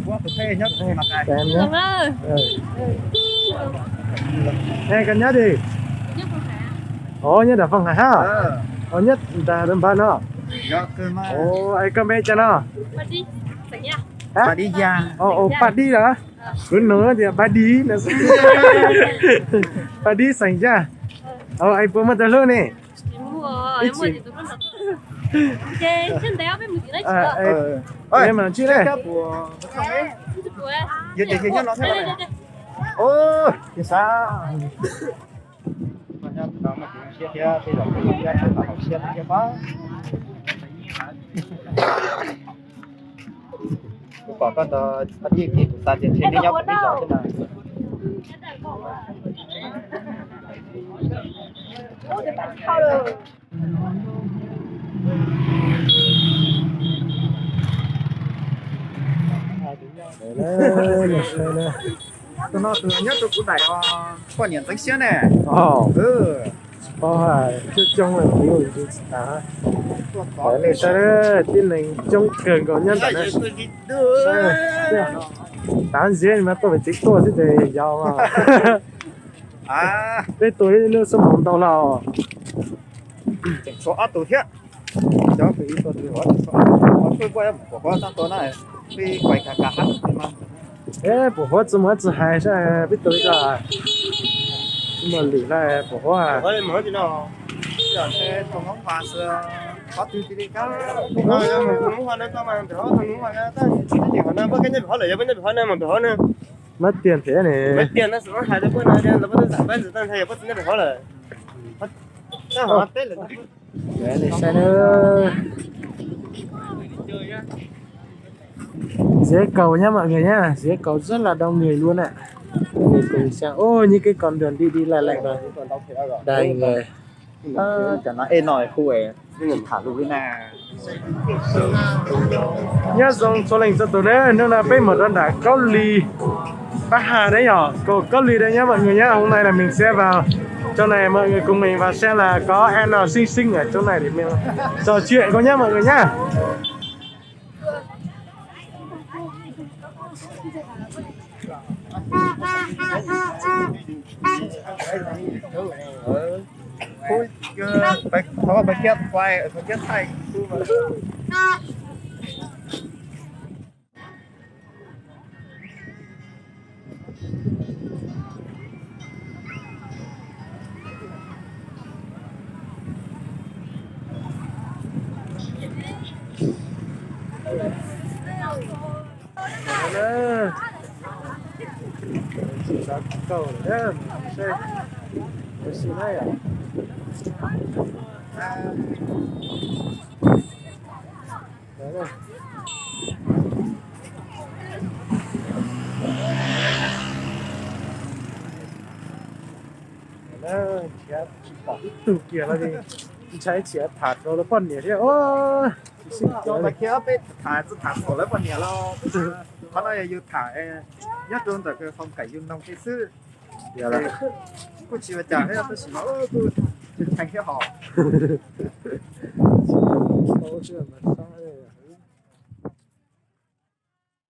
Koj nyob twg? Ov, nyob nram Foom Hais hab? Ov, nyob nram npab no. Ov, es koj npe cas no? Paj Dib los? Kuv nug tias Paj Dib no. Paj Dib xeem Yaj. Ov, es puas muaj tus hlub ne? Ib tsi. Peb mam sib Kuv pom koj ntawd, Paj Dib, kuv xav tias ntshe nej nyob pem ib zos xwb na. Tus no tus nyob rau kuv daim poj niam ntxeev siab ne. Paub hais coob coob lawm kuv tsis tas. Nej saib, tib neeg coob kawg nkaus nyob ntawm no. Tav ntxiv mas tuaj pem tsev tuaj xwb ces yog mas. Peb tuaj ib lub xuab moos ntau hlo. Tseem tshuav ob tug thiab. Cov kws ib tug twg hov, pom huab txaj tua na, peb kuaim kag kag hab mas. Pom huab txaj muag txaj hais saib peb tua ib co. Tsis muaj lwm na, pom huab. Mab tiag thiab ne. Saib na. Dĩa Kaus nhá mọi người nhá, dĩa Kaus rất là đông người luôn ạ. Mọi người cùng xem. Ô, những cái con đường đi đi lại lại mà. Đây người. Cov no ej no hu tham lus li na. Nyob zoo txhua leej txhua tus na, hnub no peb mus rau nram Kaub Lis, Pab Has na yom, cầu Cốc Ly đây nhá mọi người nhá. Hôm nay là mình sẽ vào trong này, mọi người cùng mình vào xem là có em nào xinh xinh ở trong này để mình trò chuyện không nhá mọi người nhá. Nrhiav tsis pom ib tug kiag los li, ntshai tsis tham rau lawv poj niam thiab. Peb tham tsis tham xaus lawv poj niam los, qhov no yog yus tham nyob rau ntawm phong cảnh yus noog tej xwb. Kuj tsis ua cas thiab, tab sis mas kuj tseem thiab hos.